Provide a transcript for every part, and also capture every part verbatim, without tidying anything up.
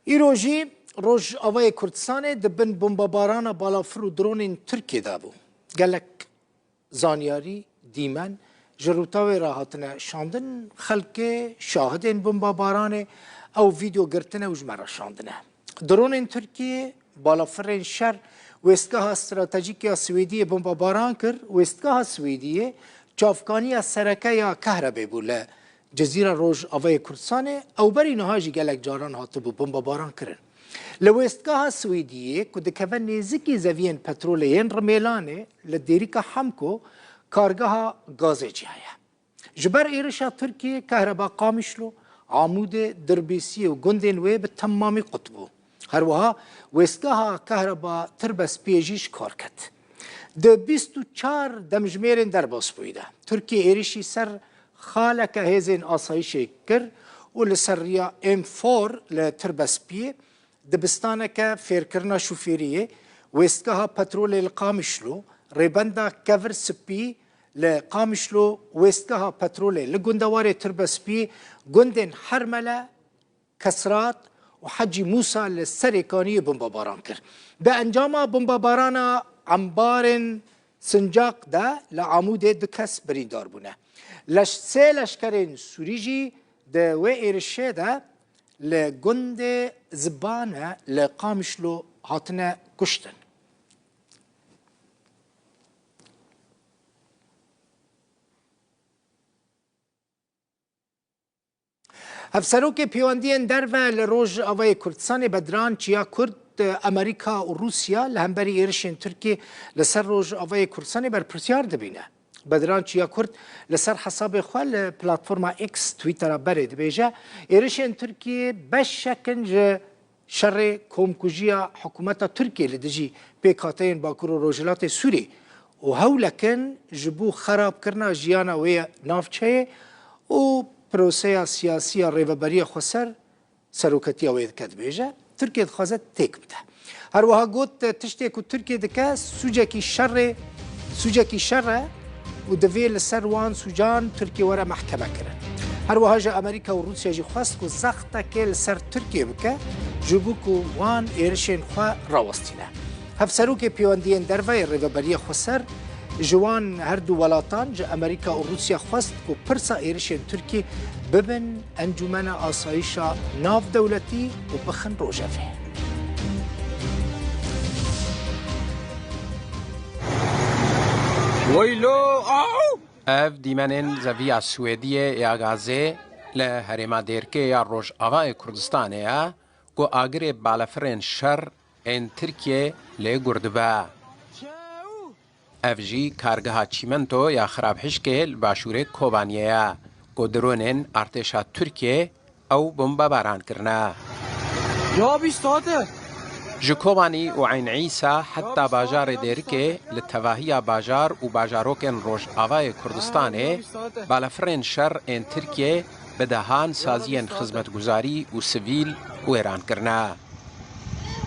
Îro jî Rojavayê Kurdistanê di bin bombebarana balafir û dronên Tirkiyê de bû. Gelek zanyarî, dîmen ji rûtawê re hatine şandin, xelkê şahidên bombebaranê ew vîdeo girtine û ji me re şandine. Dronên Tirkiyê balafirên şer wêstgeha stratejîk ya Swêdiyê bombebaran kir. Wêstgeha Swêdiyê çavkaniya sereke ya kehrebê bû li Cizîra Rojavayê Kurdistanê, ew berî niha jî gelek caran hatibû bombebaran kirin. Li wêstgeha Swêdiyê ku dikeve nêzikî zeviyên petrolê yên Rimêlanê li Dêrika Hemko kargeha gazê jî heye. Ji ber êrişa Tirkiyê kehreba Qamişlo, Amûdê, Dirbêsiyê û gundên wê bi temamî qut bû. Her wiha wêstgeha kehreba Tirbespiyê jî ji kar ket. Di bîst û çar demjimêrên derbasbûyî de Tirkiye êrişî ser xaleke hêzên asayişê kir û li ser riya M four li Tirbespiyê dibistaneke fêrkirina şofêriyê, wêstgeha petrolê li Qamişlo, rêbenda Kevir Spî li Qamişlo, wêstgeha petrolê li gundewarê Tirbespî, gundên Hermele, Kesrat û Hecî Mûsa li Serêkaniyê bombebaran kir. Di encama bombebarana embarên Sincaq de li Amûdê du kes birîndar bûne. Leş-, sê leşkerên Sûrî jî di wê êrişê de li gundê Zibane li Qamişlo hatine kuştin. Hevserokê Pêwendiyên Derve li Rojavayê Kurdistanê Bedran Çiyakurd, Amerîka û Rûsya li hemberî êrişên Tirkiyê li ser Rojavayê Kurdistanê berpirsiyar dibîne. Bedran Çiyakurd li ser hesabê xwe li platforma X, Twittera berê dibêje, êrişên Tirkiyê beşek in ji şerê komkujiya hikûmeta Tirkiyê li dijî pêkhateyên Bakur û Rojhilatê Sûrî û hewlek in ji bo xerabkirina jiyana wê navçeyê û proseya siyasî ya Rêveberiya Xweser seroketiya wê dike, dibêje, Tirkiye dixwaze têk bide. Her wiha got, tiştê ku Tirkiye dike sûcekî şerê, sûcekî şer e û divê li ser wan sûcan Tirkiye were mehkeme kirin. Her wiha ji Amerîka û Rûsya jî xwest ku zextekê li ser Tirkiye bike, ji bo ku wan êrişên xwe rawestîne. Hevserokê Pêwendiyên Derve yê Rêveberiya Xweser ji wan her du welatan, ji Amerîka û Rûsya, xwest ku pirsa êrişên Tirkiyê bibin Encûmena Asayişa Navdewletî û bixin rojevê. Weylo! Ew! Ev dîmenên zeviya Swêdiyê ya gazê li herêma Dêrikê ya Rojavayê Kurdistanê ye ku agirê balefirên şer ên Tirkiyê lê gur dibe. Ev jî kargeha çîmento ya Xirabhişkê li başûrê Kobaniyê ye, ku dronên artêşa Tirkiyê ew bombebaran kirine. Ya bîst hate. Ji Kobanî û Eyn Îsa heta bajarê Dêrikê li tevahiya bajar û bajarokên Rojavayê Kurdistanê balefirên şer ên Tirkiyê bi dehan saziyên xizmetguzarî û sivîl wêran kirine.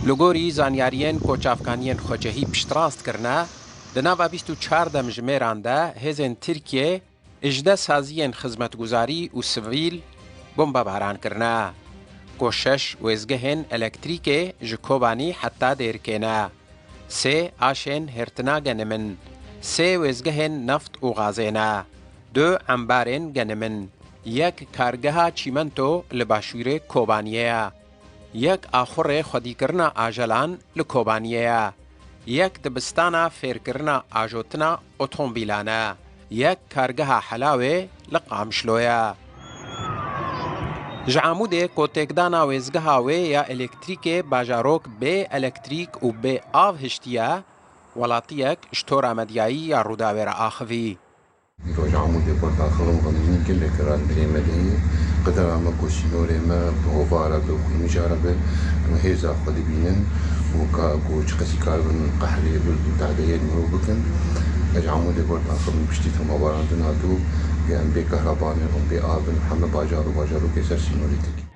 Li gorî zanyariyên ku çavkaniyên xwecihî piştrast kirine, di nava bîst û çar demjimêran de hêzên Tirkiyê hejdeh saziyên xizmetguzarî û sivîl bombebaran kirine, ku şeş wêzgehên elektrîkê ji Kobanî heta Dêrikê ne, sê aşên hêrtina genim in, sê wêzgehên neft û gazê ne, du embarên genim in, yek kargeha çîmento li başûrê Kobaniyê ye. Yek axurê xwedîkirina ajelan li Kobaniyê ye. Yek dibistana fêrkirina ajotina otomobîlan e. Yek kargeha helawê li Qamişlo ye. Ji Amûdê ku têkdana wêzgeha wê ya elektrîkê bajarok bê elektrîk û bê av hiştiye, welatiyek ji tora medyayî ya Rûdawê re axivî. Îro ji Amûdê berdaxivim, xemgînî gelek e li birê me de ye. Qedera me ku sînorê me bi hovara be, bi xwînmijara be, em hêza xwe dibînin û ka ku çiqasî karibin qehrê û tehdeyê li mirov bikin. Ez ji Amûdê berdaxivim, piştî temabarandina dû, em bê kehreban in, em bê av in, heme bajar û bajarokê ser sînorê Tirkiyê.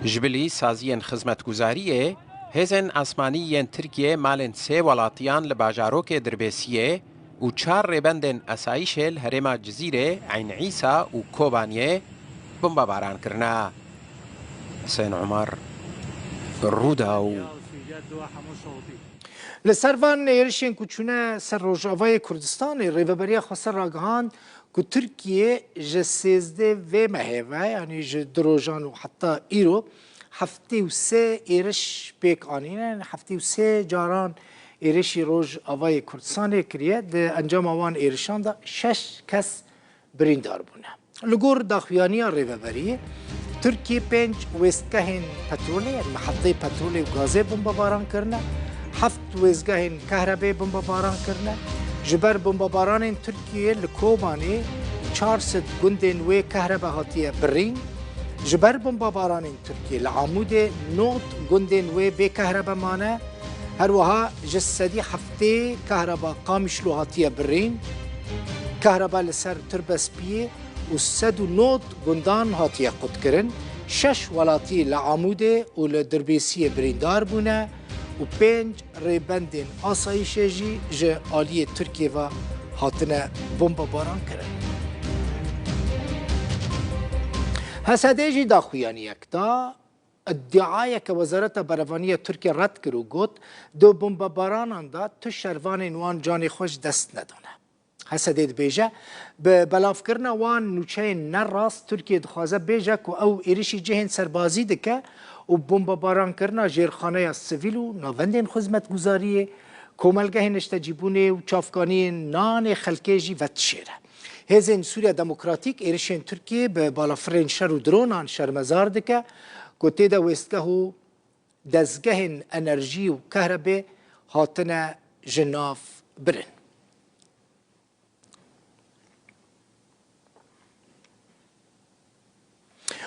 Ji bilî saziyên xizmetguzariyê, hêzên asmanî yên Tirkiyê malên sê welatiyan li bajarokê Dirbêsiyê û çar rêbendên esayîşê li herêma Cizîrê, Eyn Îsa û Kobaniyê bombebaran kirine. Husên Umar, Rûdaw. Li ser van êrişên ku çûne ser Rojavayê Kurdistanê, Rêveberiya Xweser ragihand ku Tirkiye ji sêzdeh vê mehê ve, yanî ji du rojan û heta îro, heftê û sê êriş pêk anîne, heftê û sê caran êrişî Rojavayê Kurdistanê kiriye. Di encama wan êrişan de şeş kes birîndar bûne. Li gor daxuyaniya Rêveberiyê, Tirkiye pênc wêstgehên petrolê, yanî mehetê petrolê û gazê bombebaran kirine, heft wêzgehên kehrebê bombebaran kirine. Ji ber bombebaranên Tirkiyê li Kobanê çar sed gundên wê kehrebe hatiye birîn. Ji ber bombebaranên Tirkiyê li Amûdê nod gundên wê bê kehrebe mane. Her wiha ji sedî heftê kehreba Qamişlo hatiye birîn. Kehreba li ser Tirbespiyê û sed û nod gundan hatiye qutkirin. Şeş welatî li Amûdê û li Dirbêsiyê birîndar bûne û pênc rêbendên asayîşê jî ji aliyê Tirkiyê ve hatine bombebaran kirin. H S D jî daxuyaniyek da. Îdiayeke Wezareta Berevanî ya Tirkiyê red kir û got, di bombebaranan de tu şervanên wan canê xwe ji dest nedane. H S D dibêje, bi belavkirina wan nûçeyên ne rast, Tirkiye dixwaze bêje ku ew êrişî cihên serbazî dike û bombebaran kirina jêrxaneya sivîl û navendên xizmetguzariyê, komelgehên niştecîbûnê û çavkaniyên nanê xelkê jî vedişêre. Hêzên Sûriya Demokratîk êrişên Tirkiyê bi balafirên şer û dronan şermezar dike ku tê de wêstgeh û dezgehên enerjî û kehrebê hatine ji nav birin.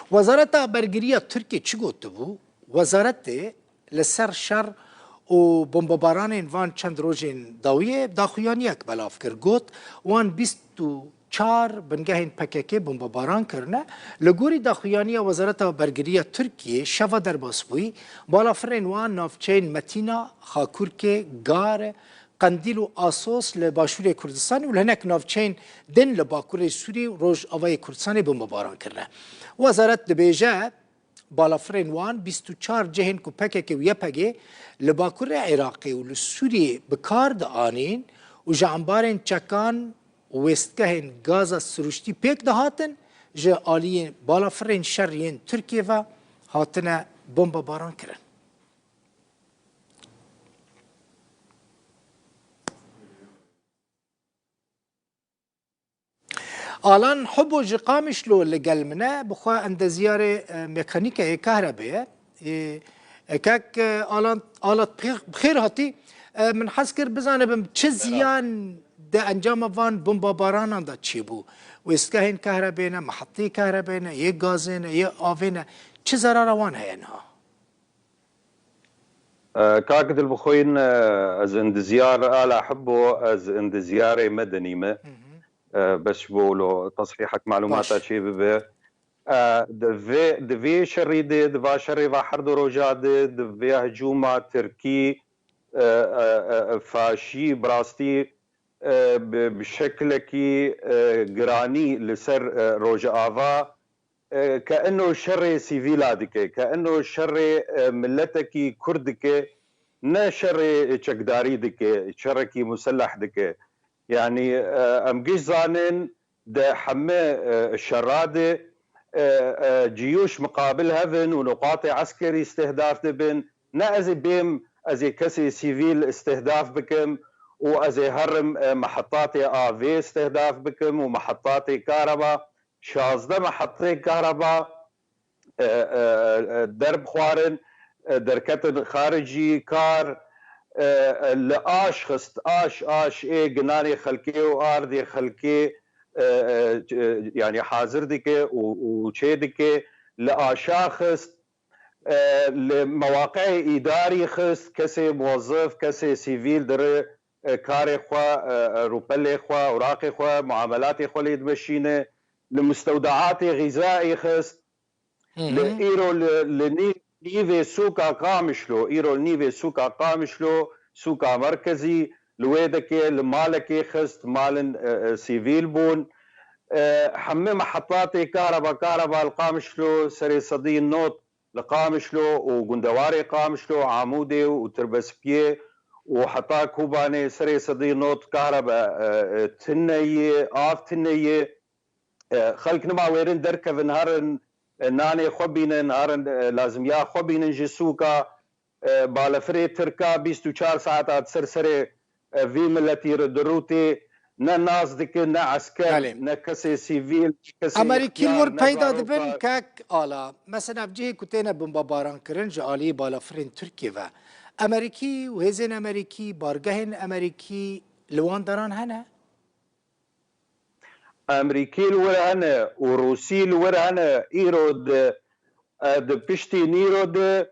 Wezareta Bergiriya Tirkiyê çi gotibû? Wezaretê li ser şer û bombebaranên van çend rojên dawiyê daxuyaniyek belav kir. Got, wan bîst û çar bingehên P K K bombebaran kirine. Li gorî daxuyaniya Wezareta Bergiriya Tirkiyê, şeva derbasbûyî, balafirên wan navçeyên Metîna, Xakurkê, Gare, Qendîl û Asos li Başûrê Kurdistanê û li hinek navçeyên din li Bakurê Sûriyê û Rojavayê Kurdistanê bombebaran kirine. Wezaret dibêje, balafirên wan bîst û çar cihên ku P K K û Y P G li Bakurê Iraqê û li Sûriyê bi kar dianîn û ji embarên çekan û wêstgehên gaza siruştî pêk dihatin, ji aliyê balafirên şer yên Tirkiyê ve hatine bombebaran kirin. Alan Hubo ji Qamişlo li gel min e, bi xwe endezyarê, e, mekanîkeyê kahrebê ye. Ê, e, kek, e, Alan, Alat, bi xêr, bi xêr hatî. E, min hez kir bizanibim çi ziyan di encama van bombabaranan de çêbû. Wêstgehên kahrebê ne, mehetê kahrebê ne, yê gazê ne, yê avê ne. Çi zerara wan heye niha? E, kak Dilbixwîn, e, ez indizyar Ala Hibbo, ez indizyarê Medenî me. Hı hı. E, bes ji bo lo tesrîhek malûmata Baş. çê bibe. E, di vê, di vê şerî de, di va şerê va her du roja de, di vê hicûma Tirkî, e, e, e, faşî, bi rastî, e, bi, bi şeklekî, e, giranî li ser, e, Rojava, e, ke ino şerê sivîla dike, ke ino şerê, e, miletekî Kurd dike, ne şerê çekdarî dike, şerekî muselleh dike. Yanî, e, em giş zanin di heme, e, şera de, e, e, ciyûş miqabil hev in û nuqatê eskerî istihdaf dibin. Ne ez ê bêm, ez ê kesê sivîl istihdaf bikim û ez ê herim, e, mehetatê avê istihdaf bikim û mehetatê kareba. Şazdeh mehetê kareba, e, e, e, derbixwarin, e, derketin xaricî kar, e, e, li aş xist, aş, aş ê ginanê xelkê û ardê xelkê, e, e, e, yanî hazir dike û, û çê dike, li aşa xist, e, li mewaqeyê îdarî xist, kesê muwezif, kesê sivîl diri, e, karê xwe, e, e, rûpelê xwe, ewraqê xwe, muamelatê xwe lê dimeşîne, li mustewdeatê xîzaî xist, Hı li hı. îro li, li nî-, nîvê sûka Qamişlo, îro li nîvê sûka Qamişlo, sûka merkezî, li wê dikê, li malekê xist, malin, e, e, sivîl bûn. E, hemî mehetatê kareba, kareba li Qamişlo serê sedî nod li Qamişlo û gundewarê Qamişlo, Amûdê û Tirbespiyê û heta Kobanê serê sedî not kahrebe, e, e, tune ye, av tune ye. E, xelk nima wêrin derkevin, herin, e, nanê xwe bînin, herin, e, lazimiya xwe bînin ji sûka. E, balafirê Tirka bîst û çar saeta di ser serê, e, vî miletî re dirûtê, ne nas dikin, ne esker, Belê. ne kesê sivîl, ne kesê Amerîkî li extiyar, wir ne peyda zarok dibin, kek Ala. Mesela ev cihê ku têne bombabaran kirin ji aliyê balafirên Tirkiyê ve. Amerîkî û hêzên Amerîkî, bargehên Amerîkî li wan deran hene? Amerîkî li wir hene û Rûsî li wir hene. Îro di, e, di piştî nîro di,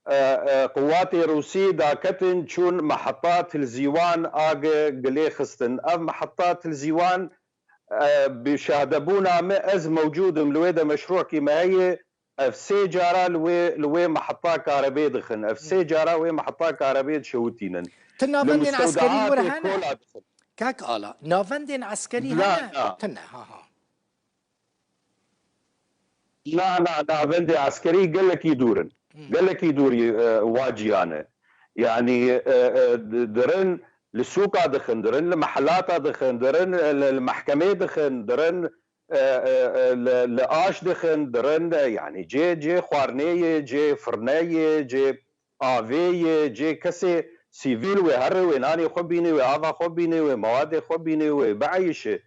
e, e, quwatê Rûsî daketin çûn meheta Tilzîwan a gi-, gilê xistin. Ev meheta Tilzîwan, e, bi şahdebûna me ez mewcûd im, li wê de meşrûkî me heye. Ev sê cara li wê, li wê meheta karebê dixin. Ev sê cara wê meheta karebê dişewitînin. Ti Li navendên eskerî li wir mustewdeatê hene? Kola dixin. Kak Ala, navendên eskerî Na, hene? na. Tine, ha, ha. Na, na, navendê eskerî gelekî dûr in. Hmm. Gelekî dûrî, e, waciyane. Yani, e, e, di-, dirin li sûka dixin, dirin li mehelata dixin, dirin, e, li, li mehkemê dixin, dirin, e, e, e, li, li aş dixin, dirin, e, yani cê, cê xwarnê ye, cê firne ye, cê avê ye, cê kesê sivîl wê here, wê nanê xwe bînê, wê ava xwe bînê, wê mewadê xwe bînê, wê bieyişe.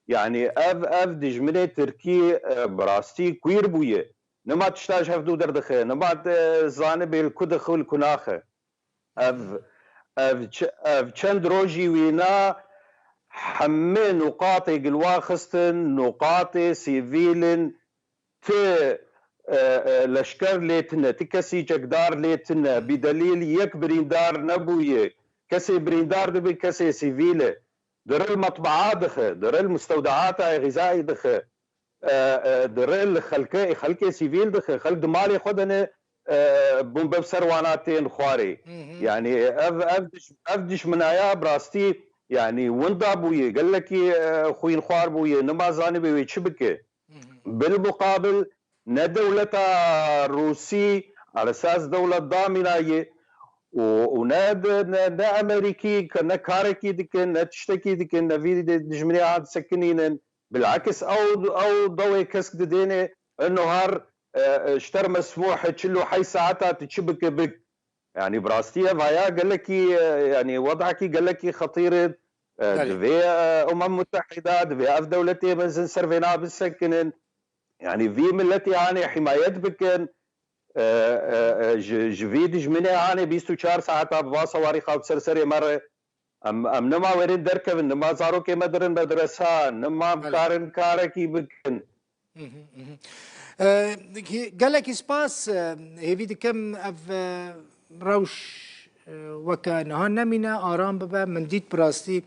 Yani ev, ev dijminê Tirkî, e, bi rastî kuîr bûye. Nima tişta ji hev dû derdixe, nima, e, zanibê li ku dixe û li ku naxe. Ev, ev ç-, ev çend rojî wîna hemê nuqatê gilwa xistin, nuqatê sivîl in, ti, e, e, leşker lê tine, ti kesî çekdar lê tine, bi delîl yek birîndar nebûye. Kesê birîndar dibe kesê sivîl e. Diril metbaa dixe, diril mustewdeata xizayî dixe. E, e, diril xelke, xelkê sivîl dixe. Xelk di malê xwe de ne, e, bombe bi ser wana tên xwarê. Hı hı. Yani ev, ev diş-, ev dijminaya bi rastî, yani winda bûye, gelekî, e, xwînxwar bûye, nima zanibê wê çi bike. Hı hı. Bil muqabil ne dewleta Rûsî, al esas dewlet damîna ye û, û ne de, ne, ne Amerîkî ke ne karekî dikin, ne tiştekî dikin, ne vî de dijminê hat sekinînin. Bilakis ew, ew dewê kesk didêne, ino har, e, e, ji te re mesmûh e, çil û heyş saeta tu çi bike bik. Yani bi rastî ev haya gelekî, e, yani wedakî gelekî xetîr e. E, Belê. Divê, e, Umem Mutehîda, divê ev dewletê mezin ser vêna bisekinin. Yani vî miletî hanê himayet bikin. E, e, e, ji, ji vî dijminê hanê bîst û çar saeta bi va sewarî xwe bi ser serê me re. Em, em nima wêrin derkevin, nima zarokê me dirin medresa, nima em Belê. karin karekî bikin. Mhm, mhm. E, gelekî spas, e, hêvî dikim ev, e, rewş, e, weke niha nemîne, aram bibe. Min dît bi rastî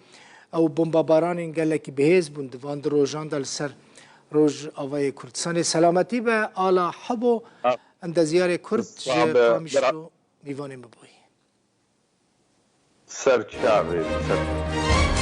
ew bombabaranên gelekî bihêz bûn di van du rojan de li ser Rojavayê Kurdistanê. Selametî be, Ala Hebo, Ha. endeziyarê Kurd ji Sağ be. Qamişlo mîvanê min bûyî. Ser çavê, ser.